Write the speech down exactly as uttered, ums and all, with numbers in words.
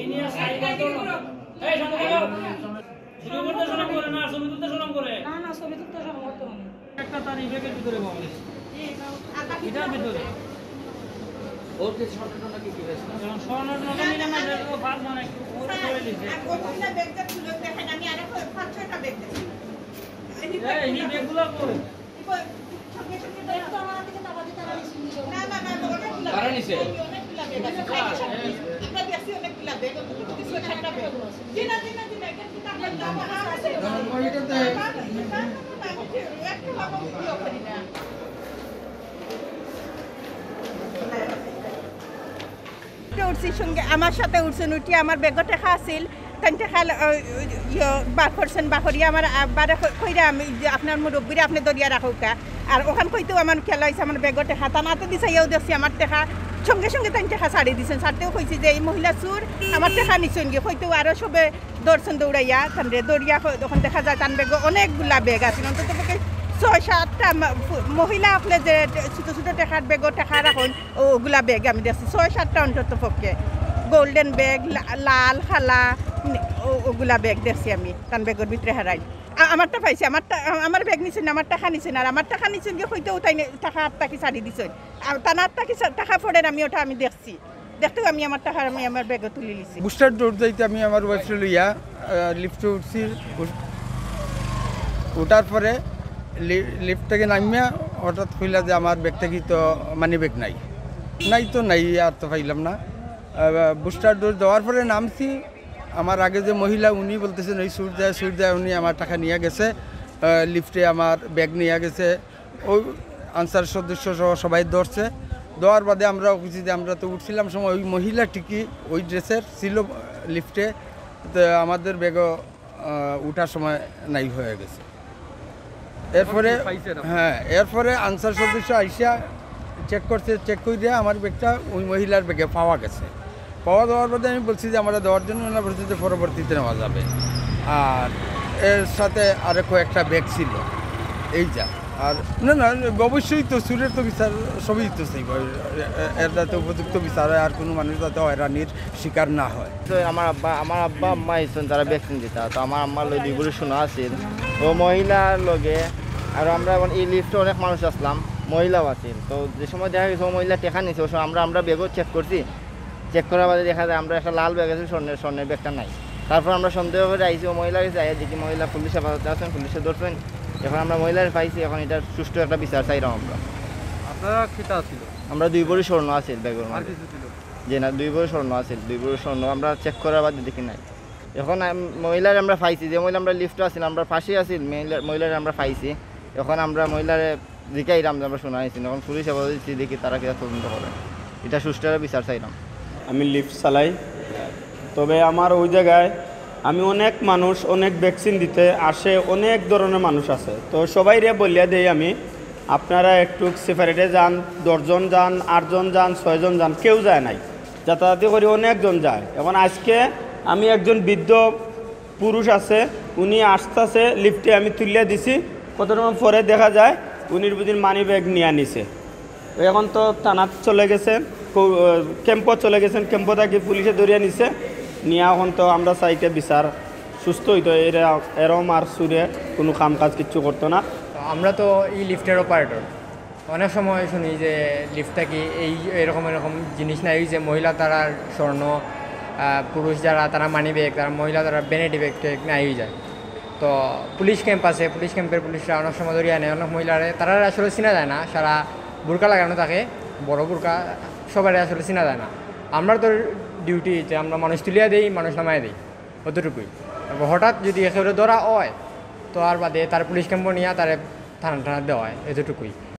এই, শান্ত থাকো। ভিডিও করতে শরম করে না, ছবি তুলতে শরম করে। না, না, ছবি তুলতে শরম করতে হবে না। একটা তার ইভেকের ভিতরে বল। এটার ভিতরে। ওর কি স্বর্ণ টর্ণ কি কি হয়েছে? এবং স্বর্ণ টর্ণ নিলে না, যেগুলো ভাত মানে একটু ওর করে দিছে। আর ওই মহিলা ব্যাগটা তুলে দেখেন, আমি আরো পাঁচ ছয়টা ব্যাগ দেখছি। এই, এই ব্যাগগুলো কই? তারা নিছে। উঠছি সঙ্গে, আমার সাথে উঠছেন, উঠি আমার ব্যাগও টেকা আছিল, তান টেকা ল-, আহ, ইয়ে, বার করছেন, বার করিয়া আমার আব্বারে ক-, কইরা আমি যে আপনার মুরব্বিরে আপনি ধরিয়া রাখউক্কা। আর ওখান কইতেও আমার খেয়াল হয়েছে আমার ব্যাগও টেকা, তান আতে দিছাইয়াও দেখছি আমার টেকা, সঙ্গে সঙ্গে তান টেকা ছাড়ি দিছেন। ছাড়তেও কইছি যে এই মহিলা চুর, আমার টেকা নিছইন গি, কইতেও আরো সবে ধরছেন দৌড়াইয়া, তানরে ধরিয়া ক-, তখন দেখা যায় তান ব্যাগও অনেকগুলা ব্যাগ আছে, অন্তত পক্ষে ছয় সাতটা মা-, ফু-, মহিলা আপনি যে ছোট ছোট টেকার ব্যাগও টেকা রাখইন, ও, ওগুলা ব্যাগ আমি দেখছি, ছয় সাতটা অন্তত পক্ষে। গোল্ডেন ব্যাগ, লা-, লাল, কালা, নি-, ও-, ওগুলা ব্যাগ দেখছি আমি, তান ব্যাগর ভিতরে হারাই। আ-, আমারটা পাইছি, আমারটা, আ-, আমার ব্যাগ নিছইন না, আমার টেকা নিছইন, আর আমার টেকা নিছইন গিয়া কইতেও তাইন টেকা আত থাকি ছাড়ি দিছইন। আর তান আত থাকি ছা-, টেকা পড়ের আমি ওটা আমি দেখছি, দেখতেও আমি আমার টেকা আমি আমার ব্যাগও তুলি নিছি। বুস্টার ডোর যাইতে আমি আমার ওয়াইফরে লইয়া, আহ, লিফটে উঠছি। উঠ-, উঠার পরে লি-, লিফট থেকে নামিয়া হঠাৎ কইলা যে, "আমার ব্যাগ থাকি তো মানি ব্যাগ নাই।" নাই তো নাই, আর তো পাইলাম না। আহ, বুস্টার ডোর দেওয়ার পরে নামছি। আমার আগে যে মহিলা, উনি বলতেছেন, "ওই চুর যায়, চুর যায়, উনি আমার টেকা নিয়া গেছে, আহ, লিফটে আমার ব্যাগ নিয়া গেছে।" ওই আনসার সদস্য সহ সবাই ধরছে। দেওয়ার বাদে আমরা অফিসে যে আমরা তো উঠছিলাম সময় ওই মহিলা ঠিকই ওই ড্রেসের ছিল লিফটে, তো আমাদের ব্যাগও, আহ, উঠার সময় নাই হয়ে গেছে। এরপরে, পাইছেন আপনি? হ্যাঁ, এরপরে আনসার সদস্য আইসা চেক করছে, চেক করে দিয়ে আমার ব্যাগটা ওই মহিলার ব্যাগে পাওয়া গেছে। পাওয়া যাওয়ার বাদে আমি বলছি যে আমরা দেওয়ার জন্য না, বলছে যে পরবর্তীতে নেওয়া যাবে। আর এর সাথে আরো কয়েকটা ব্যাগ ছিল, এই যা। আর না, না, অবশ্যই তো চুরের তো বিচার, সবই তো সেই, এ-, এ-, এর যাতে উপযুক্ত বিচার হয়, আর কোনো মানুষ যাতে হয়রানির শিকার না হয়। তো আমার আব্বা, আমার আব্বা আম্মা আইছইন, তারা ভ্যাকসিন দিতা। তো আমার আম্মার লগে দুই ভরি সোনা আছিল, ও মহিলার লগে। আর আমরা এখন এই লিফটে অনেক মানুষ আসলাম, মহিলাও আছিল। তো যে সময় দেখা গেছে ও মহিলা টেকা নিছে, ও সময় আমরা, আমরা ব্যাগও চেক করছি। চেক করার বাদে দেখা যায় আমরা একটা লাল ব্যাগ আছে স্বর্ণের, স্বর্ণের ব্যাগটা নাই। তারপর আমরা সন্দেহ করে আইছি ও মহিলার গেছে, আইয়া দেখি মহিলা পুলিশ হেফাজতে আছেন, পুলিশে ধরছেন। এখন আমরা মহিলার পাইছি, এখন এটার সুষ্ঠু একটা বিচার চাইলাম আমরা। আপনারা কিতা আছিল? আমরা দুই ভরি স্বর্ণ আছিল ব্যাগের আর মধ্যে। কিছু ছিল? যে না, দুই ভরি স্বর্ণ আছিল, দুই ভরি স্বর্ণ আমরা চেক করার বাদে দেখি নাই। এখন আম-, মহিলার আমরা পাইছি, যে মহিলা আমরা লিফটে আছিল, আমরা পাশে আছিল, মহিলা, মহিলার আমরা পাইছি। এখন আমরা মহিলারে জিকাইলাম যে আমরা সোনা নিছি, এখন পুলিশ আবার দিচ্ছি, দেখি তারা কিনা তদন্ত করে, এটা সুষ্ঠু বিচার চাইলাম। আমি লিফট চালাই, তবে আমার ওই জায়গায় আমি অনেক মানুষ অনেক ভ্যাকসিন দিতে আসে, অনেক ধরনের মানুষ আছে। তো সবাইরে বলিয়া দেই আমি, আপনারা একটু সেপারেটে যান, দশজন যান, আটজন যান, ছয়জন যান, কেউ যায় নাই। যাতায়াতি করি অনেকজন যায়। এখন আজকে আমি একজন বৃদ্ধ পুরুষ আছে, উনি আসতেছে লিফটে, আমি তুলিয়া দিছি। কত সময় পরে দেখা যায় উনির বুঝির মানি ব্যাগ নিয়ে নিছে। এখন তো থানাত চলে গেছেন, কো-, আহ, ক্যাম্পো চলে গেছেন, ক্যাম্পো থাকি পুলিশে ধরিয়া নিছে, নিয়া এখন তো আমরা চাইতে বিচার সুস্থ হইতো, এরা এরম আর চুরে কোনো কাম কাজ কিচ্ছু করতো না। তো আমরা তো এই লিফটের অপারেটর, অনেক সময় শুনি যে লিফট থাকি এই এরকম এরকম জিনিস নাই, ওই যে মহিলা তারার স্বর্ণ, আহ, পুরুষ যারা তারা মানি ব্যাগ, তারা মহিলা তারা ভ্যানিটি ব্যাগ ট্যাগ নাই হয়ে যায়। তো পুলিশ ক্যাম্প আছে, পুলিশ ক্যাম্পের পুলিশরা অনেক সময় ধরিয়া নেয়, অনেক মহিলারে তারা আসলে চিনা যায় না, সারা বুরকা লাগানো থাকে, বড় বুরকা, সবারে আসলে চিনা যায় না। আমরা তো ডিউটি যে আমরা মানুষ তুলিয়া দেই, মানুষ নামায় দেই, অতটুকুই। তারপর হঠাৎ যদি একেবারে ধরা হয়, তো আর বাদে তার পুলিশ ক্যাম্পো নিয়ে তারে থানা টানা দেওয়া হয়, এতটুকুই।